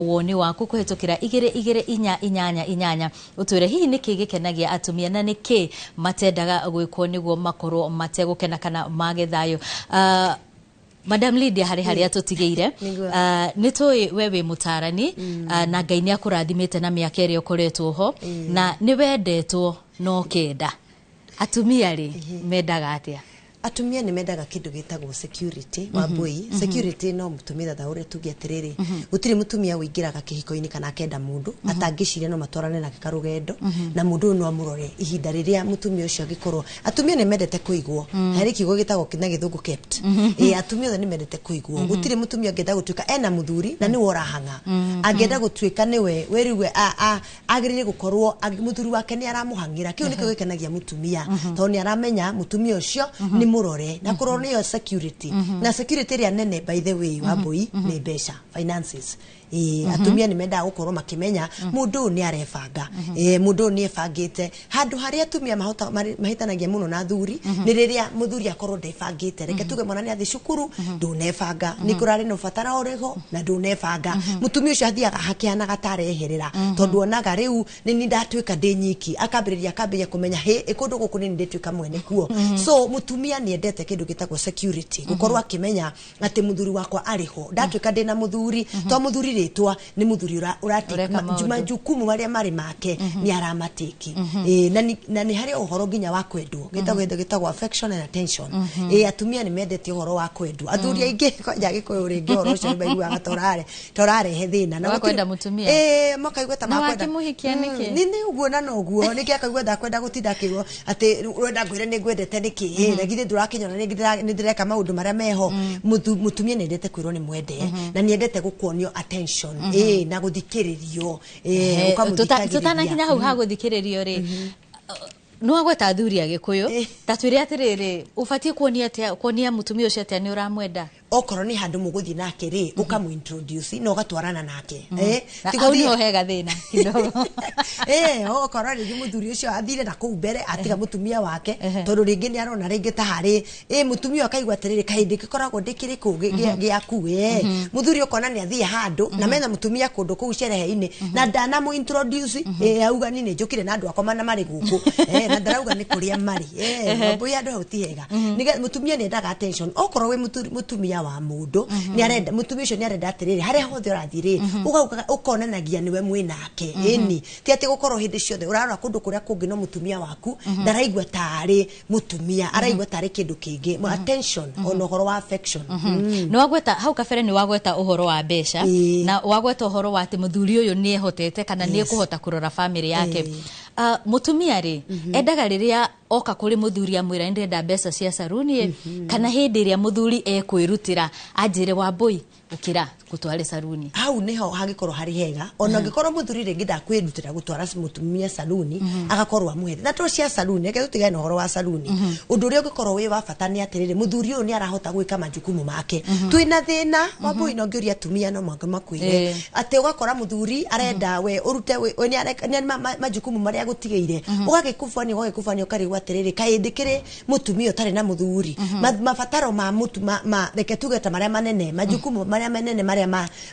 Woni waku kũhĩtũkĩra 22488, ũtwĩre hihi nĩkĩ gĩkenagia atumia na nĩkĩ matendaga gwĩkwo nĩguo makorwo mategũkena kana mage thayũ. Madam Lydia, harĩ harĩa tũtigĩire. Nĩguo. Nĩ tũĩ we wĩ mũtarani, na Ngai nĩ akũrathimĩte na mĩaka ĩrĩa ũkoretwo ho, na nĩ wendetwo no kenda atumia rĩ mendaga atĩa? Atumia nĩ mendaga kĩndũ gĩtagwo security, Wambui. Security no mũtumia ta ũrĩa tuge atĩrĩrĩ, gũtirĩ mũtumia ũingĩraga kĩhiko-inĩ kana akenda mũndũ atangĩciria no matwarane nake karũgendo, na mũndũ ũyũ no amũrore ihinda rĩrĩa mũtumia ũcio angĩkorwo. Atumia nĩ mendete kũigwo, harĩ kiugo gĩtagwo na Gĩthũngũ kept. Ĩĩ, atumia othe nĩ mendete kũigwo. Gũtirĩ mũtumia angĩenda gũtuĩka ena mũthuri na nĩwe ũrahang'a, angĩenda gũtuĩka nĩwe wĩriwe agĩrĩire gũkorwo mũthuri wake nĩ aramũhang'ĩra. Kĩu nĩkĩo gĩkenagia mũtumia, tondũ nĩ aramenya mũtumia ũcio nĩ mũrore, na kũrorwo nĩyo security. Na security ĩrĩa nene, by the way, Wambui, nĩ mbeca, finances. Ĩĩ, atumia nĩ mendaga gũkorwo makĩmenya mũndũ ũyũ nĩ arebanga, ĩĩ, mũndũ ũyũ nĩ ebangĩte. Handũ harĩa atumia mahĩtanagia mũno na athuri nĩ rĩrĩa mũthuri akorwo ndebangĩte. Reke tuge mwana nĩ athiĩ cukuru, ndũnebanga, nĩ kũrarĩ na ũbatara ũrĩho na ndũnebanga. Mũtumia ũcio athiaga hakĩhanaga ta areherera, tondũ onaga rĩu nĩ ni ndatuĩka ndĩ nyiki, akambĩrĩria kũmenya hĩ ĩ kũndũ gũkũ nĩ ndĩtuĩka mwene kuo. So mũtumia nĩ endete kĩndũ gĩtagwo security, gũkorwo akĩmenya atĩ mũthuri wakwa arĩ ho, ndatuĩka ndĩna mũthuri, to mũthuri rĩtwa nĩ mũthuri ũreka maũndũ. Majukumu marĩa marĩ make nĩ aramatĩki. Ĩĩ, na nĩ harĩ ũhoro nginya wa kwendwo, gĩtagwo kĩndũ gĩtagwo affection and attention. Ĩĩ, atumia nĩ mendete ũhoro wa kwendwo. Athuri aingĩ kwanja Gĩkũyũ rĩngĩ ũhoro ũcio nĩ maiguaga ta ũrarehe thĩna. Na Wa kwenda mũtumia? Ĩĩ, makaigua ta Na makwenda. Wakĩmũhikia nĩkĩ? Nĩ ũguo na noguo nĩkĩ akaigua ndakwenda gũtinda akĩrwo atĩ ũrenda ngwĩre nĩ ngwendete nĩkĩ, na githĩ ndũrakĩnyona nĩ ndĩreka maũndũ marĩa meho. Mũtumia nĩ endete kwĩrwo nĩ mwende, na nĩ endete gũkuonio attention, ĩĩ, na gũthikĩrĩrio, ĩĩ, ũkamũthikagĩrĩria. Tũtanakinya hau ha gũthikĩrĩrio rĩ, nĩ wagweta athuri a Gĩkũyũ, ta twĩre atĩrĩrĩ, ũbatiĩ kuonia atĩa, kuonia mũtumia ũcio atĩa nĩ ũramwenda? Okorwo nĩ handũ mũgũthiĩ nake rĩ, ũkamũ introduce na ũgatwarana nake. Eh, Na ti hau gũthiĩ- nĩho hega thĩna kidogo. Eh, okorwo rĩngĩ mũthuri ũcio athire na kũu mbere atiga mũtumia wake, tondũ rĩngĩ nĩ arona rĩngĩ ta harĩ ĩ mũtumia ũyũ akaigua atĩrĩrĩ, kaĩ ndĩgĩkoragwo ndĩkĩrĩ kũ gĩaku ĩ mũthuri ũkona nĩ athiĩ handũ na mena mũtumia kũndũ kũu cerehe-inĩ na ndanamũ introduce, ĩ auga ni nĩ njũkire na andũ akwa mana marĩ gũkũ, na ndarauga nĩ kũrĩa marĩ. Wambui, handũ hau ti hega. Nĩgetha mũtumia nĩ endaga attention. Okorwo wĩ mũtumia wa mũndũ, nĩ arenda mũtumia ũcio, nĩ arenda atĩrĩrĩ, harĩa hothe ũrathiĩ rĩ, ũkonanagia nĩwe mwĩnake. Ĩni ti atĩ gũkorwo hĩndĩ ciothe ũrarora kũndũ kũrĩa kũngĩ, no mũtumia waku ndaraigua tarĩ mũtumia, araigua tarĩ kĩndũ kĩngĩ. Attention ona ũhoro wa affection. Nĩ wagweta hau kabere, nĩ wagweta ũhoro wa mbeca, na wagweta ũhoro wa atĩ mũthuri ũyũ nĩ ehotete kana nĩ ekũhota kũrora famĩlĩ yake. Ah, mũtumia rĩ endaga rĩrĩa oka kũrĩ mũthuri amwĩra nĩ ndĩrenda mbeca cia saruni ĩ, kana hĩndĩ ĩrĩa mũthuri ekwĩrutĩra anjĩre, "Wambũi, ũkĩra gũtware saruni"? Hau niho hangĩkorwo harĩ hega, ona angĩkorwo mũthuri rĩngĩ ndakwĩrutĩra gũtwara mũtumia saluni, agakorwo amũhete na to cia saluni. Reke tũtigane na ũhoro wa saluni. Ũndũ ũrĩa ũngĩkorwo wĩ wa bata nĩ atĩrĩrĩ, mũthuri ũyũ nĩ arahota gwĩka majukumu make. Twĩna thĩna, Wambui, no ngĩũria atumia no mũhaka makwĩre atĩ ũgakora mũthuri arenda we ũrute we nĩ majukumu marĩa agũtigĩire, ũgagĩkubania ũgagĩkubania, ũkarigwo atĩrĩrĩ, kaĩ ndĩkĩrĩ mũtumia ũtarĩ na mũthuri? Mabataro ma mũtu ma reke tuge ta marĩa manene, majukumu marĩa manene marĩa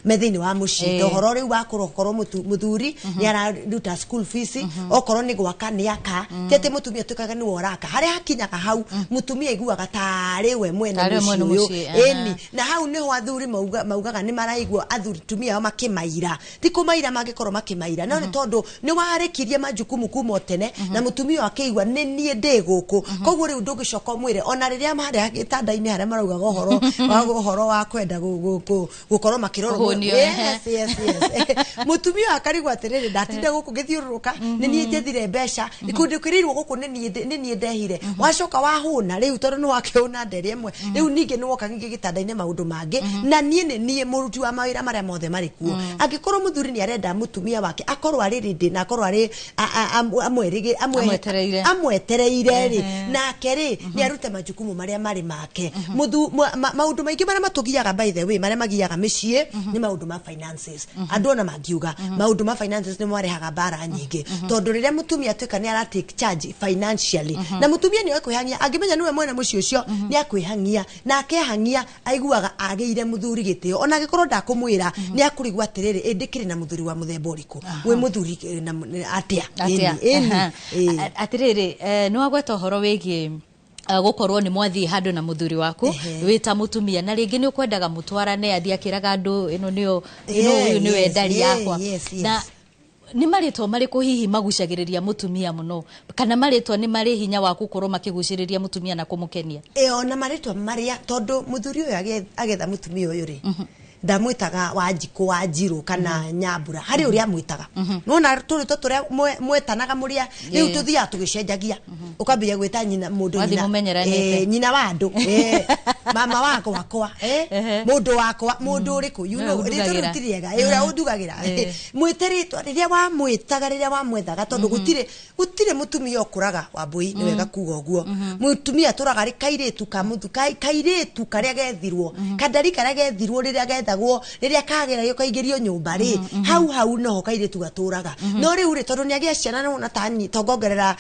me thĩinĩ wa mũciĩ, ta ũhoro rĩu wa kũrwo mũthuri nĩ araruta school fees, okorwo nĩ gwaka nĩ aka, ti atĩ mũtumia tuĩkaga nĩwe ũraka. Harĩa hakinyaga hau mũtumia aiguaga tarĩ we mwene Tarĩ we mwene mũciĩ ũyũ. mũciĩ, aha. Ĩni, na hau niho athuri maugaga nĩ maraigua athuri tumia ao makĩmaira. Ti kũmaira mangĩkorwo makĩmaira, no nĩ tondũ nĩ warĩkirie majukumu kuma o tene, na mũtumia ũyũ akĩigua nĩ niĩ ndĩ gũkũ. Koguo rĩu ndũngĩcoka ũmwĩre ona rĩrĩa harĩa gĩtanda-inĩ harĩa maraugaga ũhoro wa kwenda gũkorwo makĩrorwo. Kũhũnio, Yes. Mũtumia ũyũ akarigwo atĩrĩrĩ, ndatinda gũkũ ngĩthiũrũrũka, nĩ niĩ njethire mbeca, kũndũ kĩrĩirwo gũkũ, nĩ niĩ ndehire. Wacoka wahũna rĩu, tondũ nĩ wakĩhũna ndere ĩmwe, rĩu ningĩ nĩ woka ningĩ gĩtanda-inĩ maũndũ mangĩ, na niĩ nĩ niĩ mũruti wa mawĩra marĩa mothe marĩ kuo. Angĩkorwo mũthuri nĩ arenda mũtumia wake akorwo arĩ ready na akorwo arĩ Amwetereire. Amwetereire. etereire rĩ, nake rĩ nĩ arute majukumu marĩa marĩ make. Maũndũ maingĩ marĩa matũgiaga, by the way, marĩa magiaga mĩciĩ nĩ maũndũ ma finances. Andũ ona mangiuga maũndũ ma finances nĩ marehaga mbara nyingĩ, tondũ rĩrĩa mũtumia atuĩka nĩ ara take charge financially, na mũtumia nĩ ekwĩhangia, angĩmenya nĩwe mwene mũciĩ ũcio, nĩ akwĩhangia, na akehang'ia aiguaga agĩire mũthuri gĩtĩo, ona angĩkorwo ndakũmwĩra nĩ akũrigwo atĩrĩrĩ, ĩ ndĩkĩrĩ na mũthuri wa mũthemba ũrĩkũ, wĩ mũthuri na atĩa? Atĩa? Ĩni, Aha. ĩni. Atĩrĩrĩ, nĩ wagweta ũhoro wĩgiĩ gũkorwo nĩ mwathiĩ handũ na mũthuri waku wĩ ta mũtumia, na rĩngĩ nĩ ũkwendaga mũtwarane, athiĩ akĩraga andũ ĩno nĩyo ĩno, ũyũ nĩwe ndari yakwa. Na nĩ marĩtwa marĩkũ hihi magucagĩrĩria mũtumia mũno, kana marĩtwa nĩ marĩ hinya wa gũkorwo makĩgucĩrĩria mũtumia na kũmũkenia? Ĩ, ona marĩtwa marĩa, tondũ mũthuri ũyũ agetha mũtumia ũyũ rĩ, ndamwĩtaga Wanjikũ, Wanjirũ kana Nyambura, harĩ ũrĩa amwĩtaga. Nona tũrĩtwa tũrĩa mwetanaga mũrĩa rĩu tũthiaga tũgĩcenjagia, ũkambĩrĩria gwĩta nyina mũndũ Wathiĩ nyina, mũmenyeranĩte. Nyina wa andũ, mama wakwa wakwa, mũndũ wakwa, mũndũ ũrĩkũ, you Nĩwe know, rĩtwa rĩu ũndugagĩra. ti rĩega, ũrĩa ũndugagĩra. Mwĩte rĩtwa rĩrĩa wamwĩtaga rĩrĩa wamwethaga, tondũ gũtirĩ mũtumia ũkũraga. Wambui, nĩ wega kuga ũguo, mũtumia atũraga arĩ kairĩtu ka mũthu, kairĩtu karĩa gethirwo, kandari karĩa gethirwo rĩrĩa gethagwo, rĩrĩa kageragio kaingĩrio nyũmba rĩ, hau hau noho kairĩtu gatũraga. No rĩu rĩ, tondũ nĩ agĩa ciana, nĩwona ta tongongerera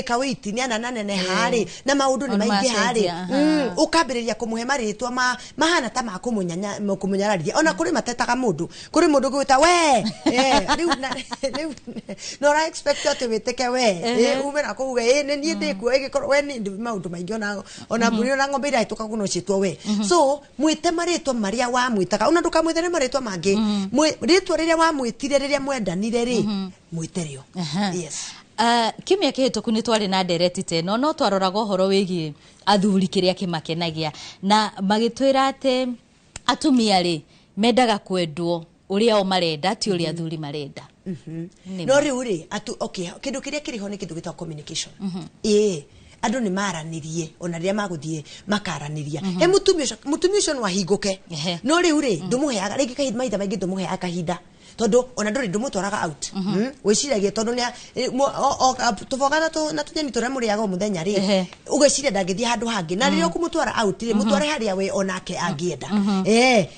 kawĩiti nĩ anananeneha rĩ, na maũndũ nĩ Maũndũ maingĩha rĩ, macenjia, aha. Ũkambĩrĩria kũmũhe marĩtwa mahana ta ma kũmũnyararithia. Ona kũrĩ matetaga mũndũ, kũrĩ mũndũ gwĩta we, rĩu na ũra expect atĩ wĩtĩke we, ume na kũu nĩ niĩ ndĩkuo, ĩgĩkorwo we nĩ maũndũ maingĩ, ona mbũri ona ng'ombe irahĩtũka kũno ciĩtwo we. So mwĩte marĩtwa marĩa wamwĩtaga, ona ndũkamwĩte nĩ marĩtwa mangĩ. Rĩtwa rĩrĩa wamwĩtire rĩrĩa mwendanire rĩ, mwĩte rĩo. Yes. Kiumia kĩhĩtũku nĩ twarĩ na ndereti ta ĩno, no twaroraga ũhoro wĩgiĩ athuri kĩrĩa kĩmakenagia, na magĩtwĩra atĩ atumia rĩ mendaga kwendwo ũrĩa o marenda, ti ũrĩa athuri marenda. Nĩ No rĩu rĩ atu, okay, kĩndũ kĩrĩa kĩrĩ ho nĩ kĩndũ gĩtagwo communication. Ĩĩ, andũ nĩ maranĩrie, ona rĩrĩa magũthiĩ makaranĩria he mũtumia ũcio, mũtumia ũcio no ahingũke. No rĩu rĩ, ndũmũheaga rĩngĩ kahinda, mahinda maingĩ ndũmũheaga kahinda, tondũ ona ndũrĩ ndũmũtwaraga out. Wĩciragia tondũ nĩ tũboga na tũnyeni tũrĩa mũrĩaga o mũthenya rĩ, ũgeciria ndangĩthiĩ handũ hangĩ. Na rĩrĩa ũkũmũtwara out rĩ, mũtware harĩa we onake angĩenda,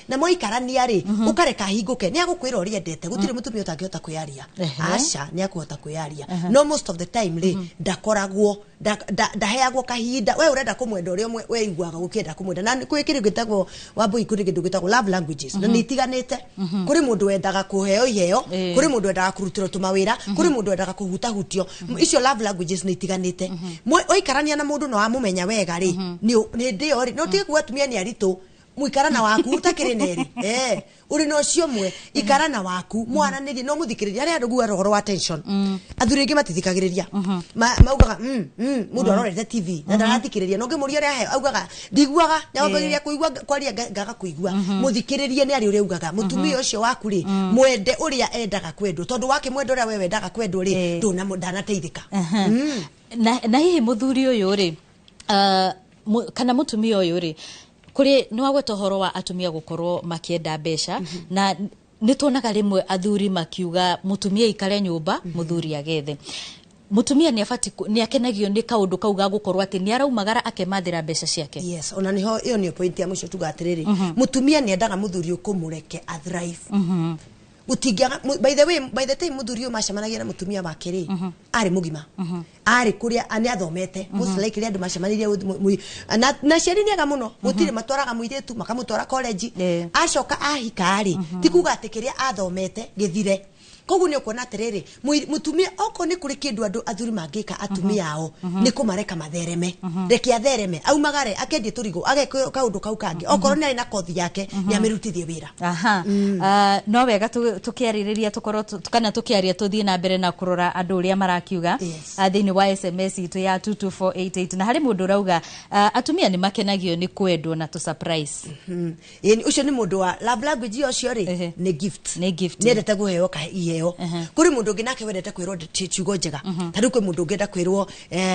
na mwaikarania rĩ, ũkareka ahingũke, nĩ agũkwĩra ũrĩa endete. Gũtirĩ mũtumia ũtangĩhota kwĩyaria. Aca, nĩ akũhota kwĩyaria, no most of the time rĩ, ndakoragwo ndaheagwo kahinda. We ũrenda kũmwenda ũrĩa we iguaga ũkĩenda kũmwenda. Na kwĩ kĩndũ gĩtagwo, Wambui, kũrĩ kĩndũ gĩtagwo love languages, na nĩ itiganĩte. Kũrĩ mũndũ wendaga kũheo iheo, kũrĩ mũndũ wendaga kũrutĩrwo tũmawĩra, kũrĩ mũndũ wendaga kũhutahutio. Icio love languages nĩ itiganĩte. Waikarania na mũndũ na wamũmenya wega rĩ, nĩ hĩndĩ ĩyo rĩ, no tige kuga atumia nĩ aritũ. Mũikara na waku ũtakĩrĩ nerĩ, ũrĩ na ũcio ũmwe, ikara na waku, mwaranĩrie, no mũthikĩrĩrie. Harĩa andũ guaga ũhoro wa tension, athuri aingĩ matithikagĩrĩria. Maugaga mũndũ arorete TV na ndarathikĩrĩria, na ũngĩmũria ũrĩa aheo, augaga ndiguaga, nyambagĩrĩria kũigua kwaria ngaga kũigua. Mũthikĩrĩrie, nĩ arĩ ũrĩa augaga. Mũtumia ũcio waku rĩ, mwende ũrĩa endaga kwendwo, tondũ wakĩmwenda ũrĩa we wendaga kwendwo rĩ, ndanateithĩka. Na hihi mũthuri ũyũ rĩ, kana mũtumia ũyũ rĩ, kũrĩ nĩ wagweta ũhoro wa atumia gũkorwo makĩenda mbeca, na nĩ tuonaga rĩmwe athuri makiuga mũtumia ikare nyũmba, mũthuri agethe. Mũtumia nĩ abati nĩ akenagio nĩ kaũndũ kau ga gũkorwo atĩ nĩ araumagara akemathĩra mbeca ciake? Yes, ona niho ĩyo nĩyo point ya mũico. Tuga atĩrĩrĩ, mũtumia nĩ endaga mũthuri ũkũmũreke a thrive. Gũtingĩaga by the way, by the time mũthuri ũyũ macemanagia na mũtumia wake rĩ, arĩ mũgima, arĩ kũrĩa nĩ athomete. Most likely andũ macemanirie na aciari nĩ ega mũno, gũtirĩ matwaraga mũirĩtu makamũtwara college. Acoka ahika rĩ, ti kuga atĩ kĩrĩa athomete gĩthire. Koguo nĩ ũkuona atĩrĩrĩ, mũtumia, okorwo nĩ kũrĩ kĩndũ andũ athuri mangĩka atumia ao, nĩ kũmareka mathereme. Reke athereme, aumagare akendie tũrigũ, ageke kaũndũ kau kangĩ. Okorwo nĩ arĩ na kothi yake, nĩ amĩrutithie wĩra. Aha. No wega tũkĩarĩrĩria tũkorwo kana tũkĩaria tũthiĩ na mbere na kũrora andũ ũrĩa marakiuga thĩinĩ wa SMS itũ ya 22488. Na harĩ mũndũ ũrauga atumia nĩ makenagio nĩ kwendwo na tũ surprise. Ĩni, ũcio nĩ mũndũ wa love language ũcio rĩ, nĩ gift. Nĩ gift. Nĩendete kũheo iheo. Kũrĩ mũndũ ũngĩ nake wendete kwĩrwo ciugo njega. Ta rĩu kwĩ mũndũ ũngĩenda kwĩrwo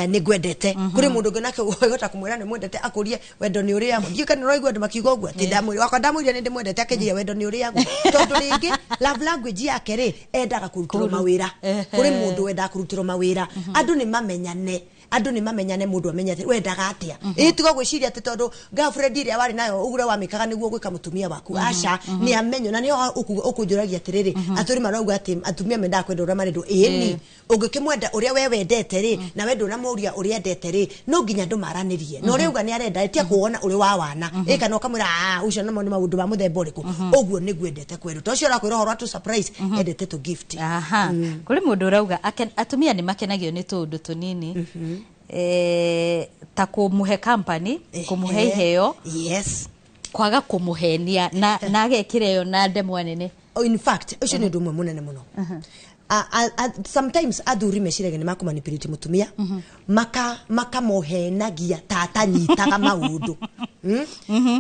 nĩ ngwendete. Kũrĩ mũndũ ũngĩ nake wahota kũmwĩra nĩ mwendete, akũrie wendo nĩ ũrĩagwo. Ndiũĩ kana ũraigua andũ makiuga ũguo, atĩ ndamwĩra wakwa, ndamwĩrire nĩ ndĩmwendete, akĩnjĩra wendo nĩ ũrĩagwo, tondũ rĩngĩ love language yake rĩ, endaga kũrutĩrwo mawĩra. Kũrĩ mũndũ wendaga kũrutĩrwo mawĩra. Andũ nĩ mamenyane. Andũ nĩ mamenyane, mũndũ amenye atĩ wendaga atĩa. Ĩ tiga gwĩciria atĩ tondũ girlfriend ĩrĩa warĩ nayo ũgũre wamĩkaga nĩguo gwĩka mũtumia waku. Aca, nĩ amenyo na nĩho ũkũnjũragia atĩrĩrĩ, atũri marauga atĩ atumia mendaga kwenda ũrĩa marendwo. Ĩni ũngĩkĩmwenda ũrĩa we wendete rĩ, na we ndũnamũria ũrĩa endete rĩ, no nginya andũ maranĩrie. Na ũrĩa uga nĩ arenda tia kuona ũrĩ wa wana ĩ, kana ũkamwĩra, "Ah, ũcio namo nĩ maũndũ ma mũthemba ũrĩkũ?" Ũguo nĩguo endete kwendwo. To ũcio ũrakwĩra ũhoro wa tũ surprise, endete tũ gift. Aha, kũrĩ mũndũ ũrauga atumia nĩ makenagio nĩ tũũndũ tũnini, ta kũmũhe company, kũmũhe iheo, kwaga kũmũhenia na agekĩra ĩyo na ndemwa nene. Oh, in fact ũcio nĩ ũndũ ũmwe mũnene mũno. Sometimes athuri meciragia nĩ makũmanipulate mũtumia, makamohenagia ta atanyitaga maũndũ.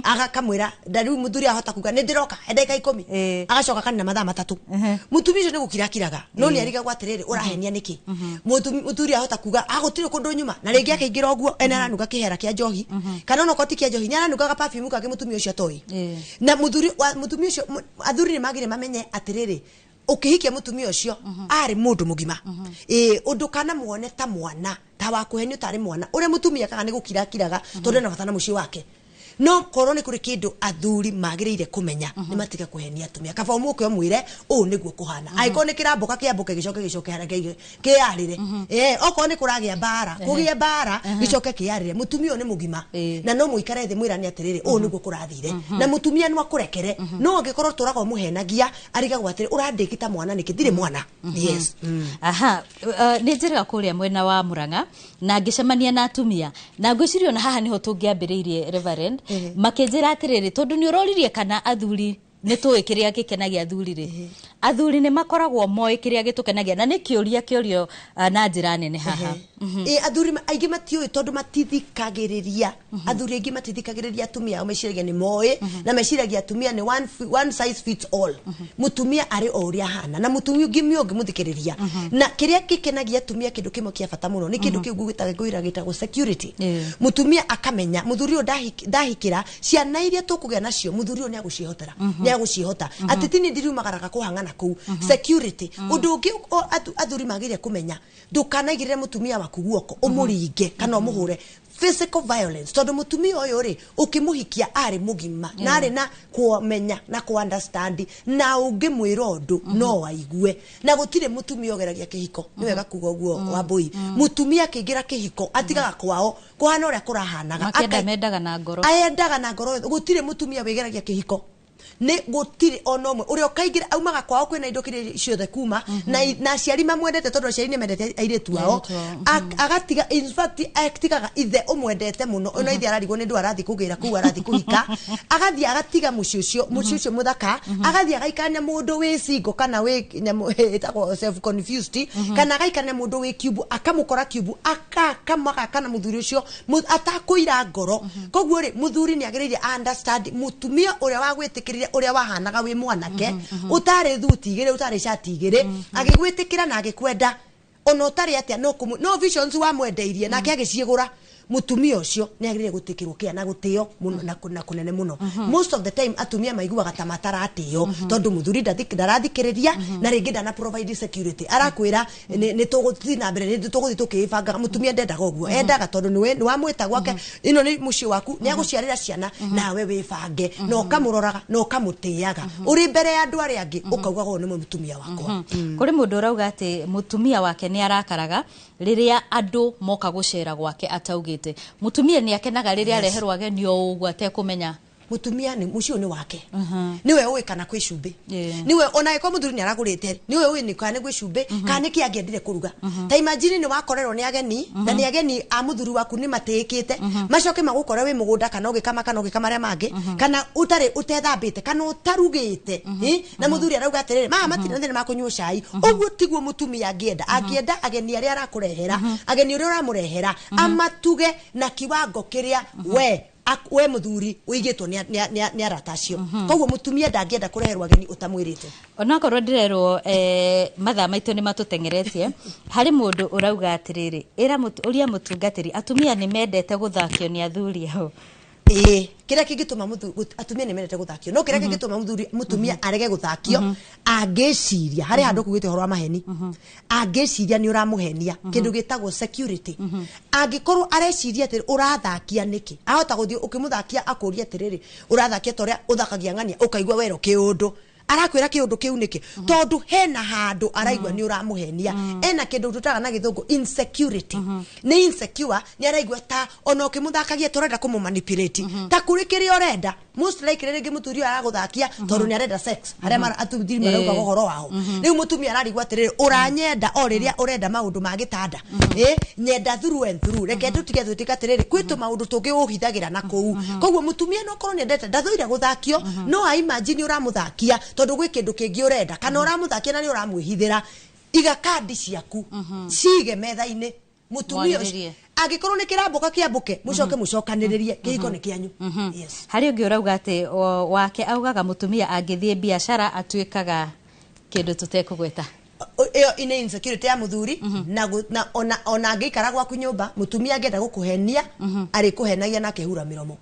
Agakamwĩra nda rĩu mũthuri ahota kuga nĩ ndĩroka he ndagĩka 10, agacoka kanina mathaa 3. Mũtumia ũcio nĩ gũkirakiraga, no nĩ arigagwo atĩrĩrĩ, ũrahenia nĩkĩ? Mũthuri ahota kuga agũtirĩ kũndũ nyuma, na rĩngĩ akaingĩra ũguo ena aranuga kĩhera kĩa njohi, kana onokorwo ti kĩa njohi, nĩ aranugaga perfume kangĩ mũtumia ũcio atoĩ. Na mũthuri mũtumia ũcio, athuri nĩ magire mamenye atĩrĩrĩ, ũkĩhikia mũtumia ũcio arĩ mũndũ mũgima. Ĩ ũndũ kana muone ta mwana, ta wa kũhenio tarĩ mwana. Ũrĩa mũtumia kaga nĩ gũkirakiraga tondũ ena bata na mũciĩ wake. No korwo nĩ kũrĩ kĩndũ athuri magĩrĩire kũmenya, nĩ matige kũhenia atumia. Kaba ũmũke ũmwĩre ũũ nĩguo kũhana. Angĩkorwo nĩ kĩrambũka, kĩambũke, gĩcoke gĩcoke harĩa kĩyarĩre. Okorwo nĩ kũragĩa mbara, kũgĩe mbara, gĩcoke kĩyarĩre. Mũtumia ũyũ nĩ mũgima, na no mũikare thĩ mwĩrane atĩrĩrĩ, ũũ nĩguo kũrathire, na mũtumia no akũrekere. No angĩkorwo tũraga ũmũhenagia, arigagwo atĩrĩ, ũrandĩki ta mwana nĩkĩ? Ndirĩ mwana. Yes. Aha, nĩ njĩraga kũrĩa mwena wa Murang'a na ngĩcemania na atumia, na ngwĩciria ona haha nĩho tũngĩambĩrĩirie, Reverend, makĩnjĩra atĩrĩrĩ, tondũ nĩ ũroririe kana athuri nĩ tũĩ kĩrĩa gĩkenagia athuri rĩ, athuri nĩ makoragwo moĩ kĩrĩa gĩtũkenagia, na nĩ kĩũria kĩũrio na njĩra nene haha. Ĩ athuri aingĩ matiũĩ tondũ matithikagĩrĩria. Athuri aingĩ matithikagĩrĩria atumia ao, meciragia nĩ moĩ, na meciragia atumia nĩ one size fits all. Mũtumia arĩ o ũrĩa ahana, na mũtumia ũngĩmũthikĩrĩria na kĩrĩa gĩkenagia atumia, kĩndũ kĩmwe kĩa bata mũno nĩ kĩndũ kĩu ngũgĩtaga ngwĩra gĩtagwo security. Mũtumia akamenya mũthuri ũyũ ndahikĩra, ciana iria tũkũgĩa nacio, mũthuri ũyũ nĩ agũciĩhotera, nĩ agũciĩhota, atĩ ti niĩ ndiriumagaraga kũhang'ana kũu. Security. Ũndũ ũngĩ athuri magĩrĩire kũmenya, ndũkanaigĩrĩre mũtumia waku guoko ũmũringe kana ũmũhũre, physical violence, tondũ mũtumia ũyũ rĩ, ũkĩmũhikia arĩ mũgima na arĩ na kũmenya na kũ understand, na ũngĩmwĩra ũndũ no aigue. Na gũtirĩ mũtumia ũgeragia kĩhiko. Nĩ wega kuga ũguo, Wambũi, mũtumia akĩingĩra kĩhiko atigaga kwao kũhana ũrĩa kũrahanaga. Makĩenda mendaga na ngoro. Aendaga na ngoro yothe. Gũtirĩ mũtumia wĩgeragia kĩhiko, nĩ gũtirĩ ona ũmwe ũrĩa ũkaingĩra aumaga kwao kwĩna indo kĩrĩa ciothe kuma na aciari mamwendete, tondũ aciari nĩ mendete airĩtu ao. Airĩtu ao. Agatiga, in fact atigaga ithe ũmwendete mũno, ona ithe ararigwo nĩ ndũ arathiĩ kũgĩra kũu, arathiĩ kũhika, agathiĩ agatiga mũciĩ ũcio, mũciĩ ũcio mũthaka, agathiĩ agaikarania mũndũ wĩ single kana wĩ nyamũ ĩtagwo self confused, kana agaikarania mũndũ wĩ kiumbu, akamũkora kiumbu, akaka na mũthuri ũcio atakũira ngoro. Koguo rĩ, mũthuri nĩ agĩrĩire understand mũtumia ũrĩa wagwĩtĩkĩrire ũrĩa wahanaga wĩ mwanake, ũtarĩ thuti igĩrĩ, ũtarĩ cati igĩrĩ, agĩgwĩtĩkĩra na agĩkwenda ona ũtarĩ atĩa, no no visions wamwendeirie nake agĩciĩgũra. Mũtumia ũcio nĩ agĩrĩire gũtĩkĩrwo kĩa na gũtĩo mũno na kũnene mũno. Most of the time atumia maiguaga ta mataratĩo tondũ mũthuri ndarathikĩrĩria, na rĩngĩ ndana provide security. Arakwĩra nĩ tũgũthiĩ na mbere, nĩ tũgũthiĩ tũkĩĩbangaga. Mũtumia ndendaga ũguo, endaga tondũ nĩwe nĩ wamwĩta gwake, ĩno nĩ mũciĩ waku, nĩ agũciarĩra ciana, nawe wĩbange na ũkamũroraga na ũkamũtĩaga ũrĩ mbere ya andũ arĩa angĩ, ũkaugaga ũyũ nĩ mũtumia wakwa. Kũrĩ mũndũ ũrauga atĩ mũtumia wake nĩ arakaraga rĩrĩa andũ moka gũcera gwake ataugĩte. Mũtumia nĩ akenaga rĩrĩa areherwo ageni o ũguo atekũmenya? Mutumia nĩ mũciĩ ũyũ nĩ wake, nĩwe ũĩ kana kwĩ cumbĩ, nĩwe ona angĩkorwo mũthuri nĩ aragũrĩte, nĩwe ũĩ nĩ kana nĩ gwĩ cumbĩ, kana nĩ kĩ angĩendire kũruga. Ta imagine nĩ wakorerwo nĩ ageni, na nĩ ageni a mũthuri waku nĩ matĩĩkĩte, macoke magũkore wĩ mũgũnda kana ũgĩkama kana ũgĩka marĩa mangĩ, kana ũtarĩ ũtethambĩte kana ũtarugĩte, na mũthuri arauga atĩrĩrĩ, maya matirĩ na thĩna ma kũnyua cai. Ũguo tiguo mũtumia angĩenda. Angĩenda ageni arĩa arakũrehera, ageni ũrĩa ũramũrehera, amatuge na kiwango kĩrĩa we mũthuri ũigĩtwo nĩ arata acio. Koguo mũtumia ndangĩenda kũreherwo ageni ũtamwĩrĩte. Onakorwo ndĩrerwo mathaa maitũ nĩ matũteng'eretie, harĩ mũndũ ũrauga atĩrĩrĩ, ĩra ũria mũtungatĩri, atumia nĩ mendete gũthakio nĩ athuri ao. Ĩĩ, kĩrĩa kĩngĩtũma atumia nĩ mendete gũthakio, no kĩrĩa kĩngĩtũma mũtumia arege gũthakio, angĩciria harĩ handũ kugĩte ũhoro wa maheni, angĩciria nĩ ũramũhenia, kĩndũ gĩtagwo security. Angĩkorwo areciria atĩ ũrathakia nĩkĩ, ahota gũthiĩ ũkĩmũthakia akũrie atĩrĩrĩ, ũrathakia ta ũrĩa ũthakagia ng'ania, ũkaigua werwo kĩũndũ, arakwĩra kĩũndũ kĩu nĩkĩ, tondũ hena handũ araigua nĩ ũramũhenia, ena kĩndũ tũtaga na gĩthũngũ insecurity, nĩ insecure, nĩ araigua ta ona ũkĩmũthakagia tũrenda kũmũ-manipulate, ta kũrĩ kĩrĩa ũrenda. Most likely rĩngĩ mũthuri ũyũ aragũthakia tondũ nĩ arenda sex, harĩa athuri maraugaga ũhoro wao. Rĩu mũtumia ararigwo atĩrĩrĩ, ũranyenda o rĩrĩa ũrenda maũndũ ma gĩtanda, ĩ nyenda through and through, reke tũtige twĩtĩka atĩrĩrĩ kwĩ tũmaũndũ tũngĩ ũhithagĩra na kũu. Koguo mũtumia no korwo nĩendete, ndathũire gũthakio, no a imagine ũramũthakia tondũ gwĩ kĩndũ kĩngĩ ũrenda, kana ũramũthakia na nĩ ũramwĩhithĩra. Iga kandi ciaku, cige metha-inĩ, mũtumia ũcio angĩkorwo nĩ kĩrambũka kĩambũke, mũcoke mũcokanĩrĩrie, kĩhiko nĩ kĩanyu. Yes. Harĩ ũngĩ ũrauga atĩ wake augaga mũtumia angĩthiĩ biacara atuĩkaga kĩndũ tũtekũgweta. Ĩyo nĩ insecurity ya mũthuri, na ona angĩikara gwaku nyũmba, mũtumia angĩenda gũkũhenia arĩkũhenagia na akehura mĩromo.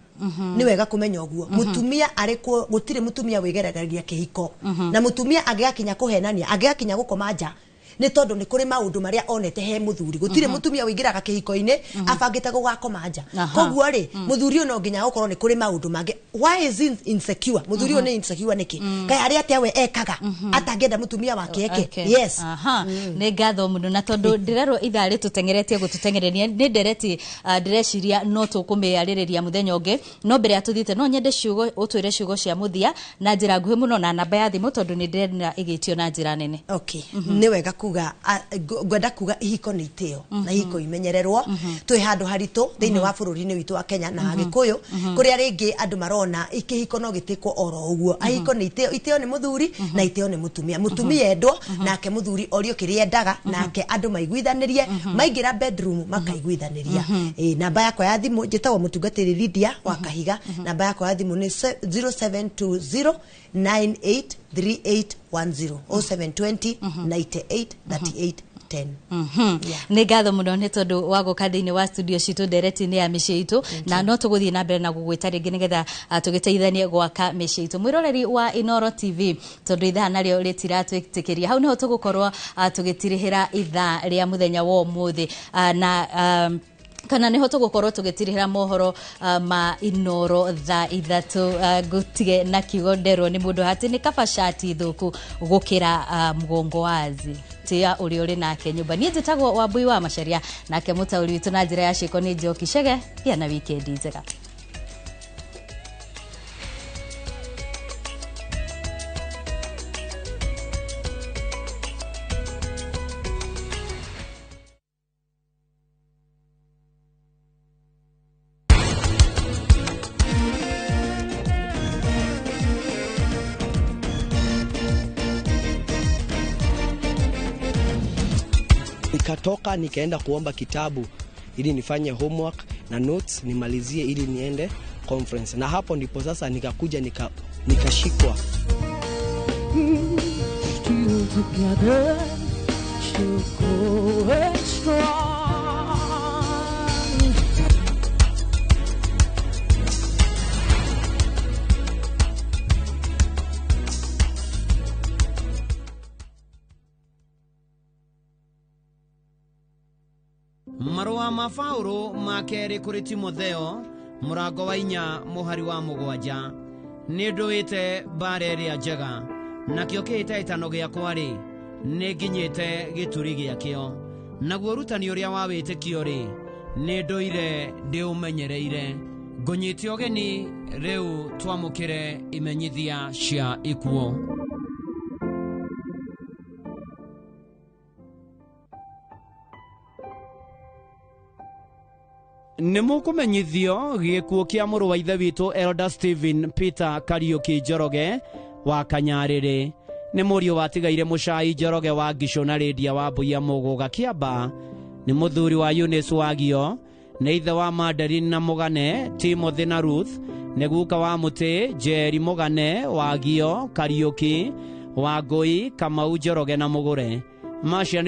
Nĩ wega kũmenya ũguo. Mũtumia arĩ gũtirĩ mũtumia wĩgeragĩria kĩhiko, na mũtumia angĩgakinya kũhenania, angĩgakinya gũkoma nja, nĩ tondũ nĩ kũrĩ maũndũ marĩa onete he mũthuri. Gũtirĩ mũtumia ũingĩraga kĩhiko-inĩ abangĩte gũgakoma nja. Koguo rĩ, mũthuri ũyũ no nginya gũkorwo nĩ kũrĩ maũndũ mangĩ. Why is he insecure? Mũthuri ũyũ nĩ insecure nĩkĩ? Kaĩ harĩ atĩa we ekaga atangĩenda mũtumia wake eke? Yes. Nĩ ngatho mũno, na tondũ ndĩrerwo ithaa rĩtũteng'eretie gũtũteng'ereria, nĩ ndereti ndĩreciria no tũkũmĩarĩrĩria mũthenya ũngĩ, no mbere ya tũthiĩte no nyende ciugo ũtwĩre ciugo cia mũthia na njĩra nguhĩ mũno na namba ya thimũ, tondũ nĩ ndĩrenda ĩgĩtio na njĩra nene. Okay. Nĩ wega kuga, ngwenda kuga ihiko nĩ itĩo na ihiko imenyererwo. Twĩ handũ haritũ thĩinĩ wa bũrũri-inĩ witũ wa Kenya na Gĩkũyũ, kũrĩa rĩngĩ andũ marona kĩhiko no gĩtĩkwo oro ũguo. Ihiko nĩ itĩo, itĩo nĩ mũthuri na itĩo nĩ mũtumia. Mũtumia endwo nake mũthuri orio kĩrĩa endaga, nake andũ maiguithanĩrie, maingĩra bedroom makaiguithanĩria. Namba yakwa ya thimũ, njĩtagwo mũtungatĩri Lydia wa Kahiga, namba yakwa ya thimũ nĩ 0720 983810, 0720 98 38 10. Nĩ ngatho mũno nĩ tondũ wa gũka thĩinĩ wa studio citũ ndereti-inĩ ya mĩciĩ itũ, na no tũgũthiĩ na mbere na gũgwĩta rĩngĩ nĩgetha tũgĩteithanie gwaka mĩciĩ itũ. Mwĩroreri wa Inooro TV, tondũ ithaa narĩo rĩtiratwĩtĩkĩria, hau nĩho tũgũkorwo tũgĩtirihĩra ithaa rĩa mũthenya wa ũmũthĩ, na kana niho tũgũkorwo tũgĩtirihĩra mohoro ma Inooro thaa 3. Ngũtige na kiugo nderwo nĩ mũndũ atĩ nĩ kaba cati thũku gũkĩra mũgongo wazi. Tĩa ũrĩa ũrĩ nake nyũmba. Niĩ njĩtagwo Wambui wa Macharia, nake mũtaũri witũ na njĩra ya ciĩko nĩ Njoki Chege. Gĩa na wikendi njega. Nikatoka nikaenda kuomba kitabu ili nifanye homework na notes nimalizie ili niende conference. Na hapo ndipo sasa nikakuja nikashikwa. Still together, still going strong. Marũa ma Paũlũ ma kerĩ kũrĩ Timotheo mũrango wa 4 mũhari wa 7. Nĩ ndũĩte mbara ĩrĩa njega, nakĩo kĩhĩtahĩtano gĩakwa-rĩ, nĩ nginyĩte gĩturi gĩakĩo, naguo ũrutani ũrĩa wa wĩtĩkio-rĩ, nĩ ndũire ndĩũmenyereire. Ngũnyite ũgeni rĩu twamũkĩre imenyithia cia ikuũ. Nĩ mũkũmenyithio gĩkuũ kĩa mũrũ wa ithe witũ Elder Stephen Peter Kariuki Njoroge wa Kanyarĩrĩ. Nĩ mũriũ watigaire Mũcai Njoroge wa Ngicũ na Rĩndia wa Mbuya Mũgũga Kĩamba. Nĩ mũthuri wa Eunice Wagio, nĩ ithe wa Madeline na Mũgane, Timothy na Ruth, nĩ guka wa Mũtĩ, Njeri Mũgane, Wagio, Kariuki, Wangũi, Kamau Njoroge na Mũgũre. Maciani